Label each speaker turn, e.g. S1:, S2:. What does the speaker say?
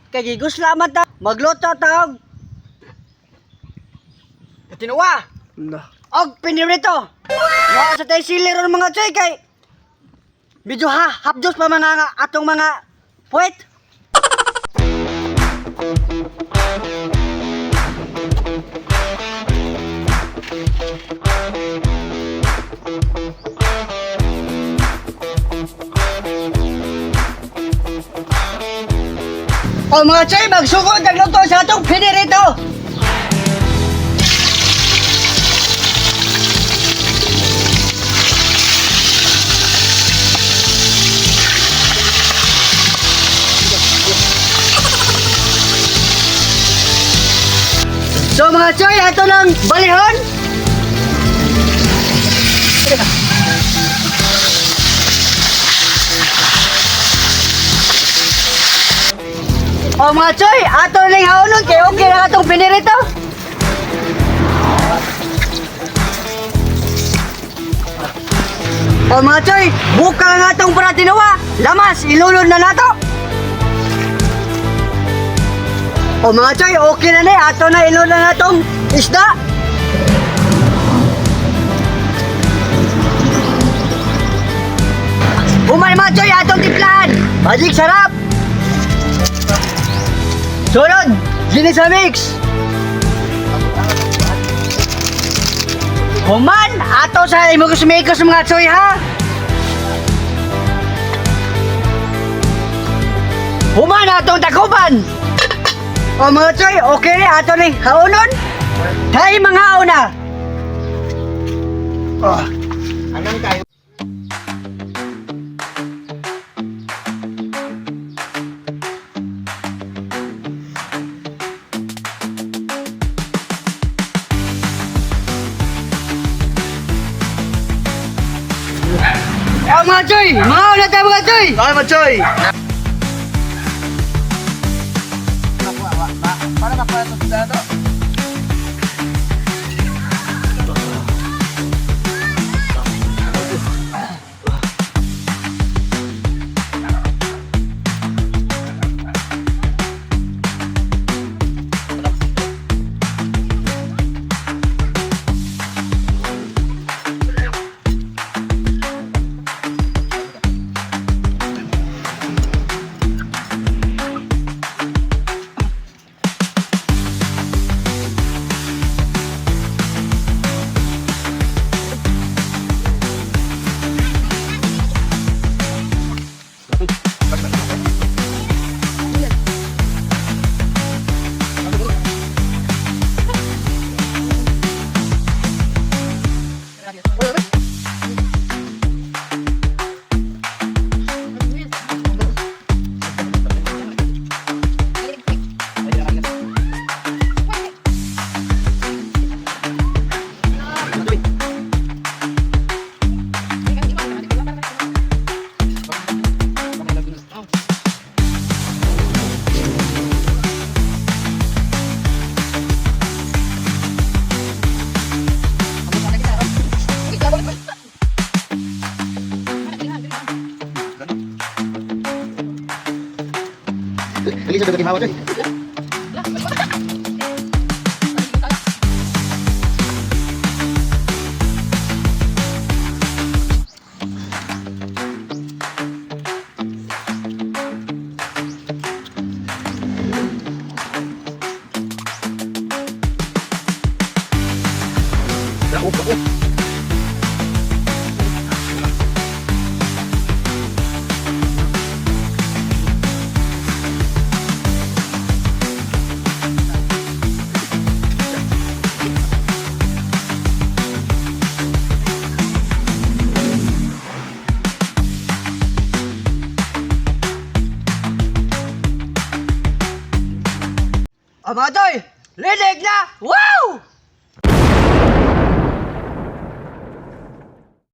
S1: Kay gigusla man ta, magluto ta og tinuwa og pinirito. Wa sa tay sili ron, mga choy, kay medyo ha hapdos pa mga nga atong mga puwet. O mga choy, magsugod ang luto sa atong pinirito. So mga choy, ato lang balihon. O mga choy, ato lang haonon kay okay na atong pinirito. O mga choy, buka nga atong pratinawa. Lamas, ilulod na nato. O mga choy, okay na ni. Ato na ilulod na natong isda. Human mga choy, atong timplahan. Magic sarap. Sunod, ginisa mix. Human, ato sa imugos-migos mga choy ha. Human atong takuban. O mga choy, okay na ato ni haonon. Tay mga una.
S2: Oh. Anong kayo?
S1: O mga choy, mga una tayo mga choy.
S2: Ay, Machoy! Para makuha ito sa dato. Dali sa dating hawa, Choy.
S1: O mga choy, lilig na. Wow!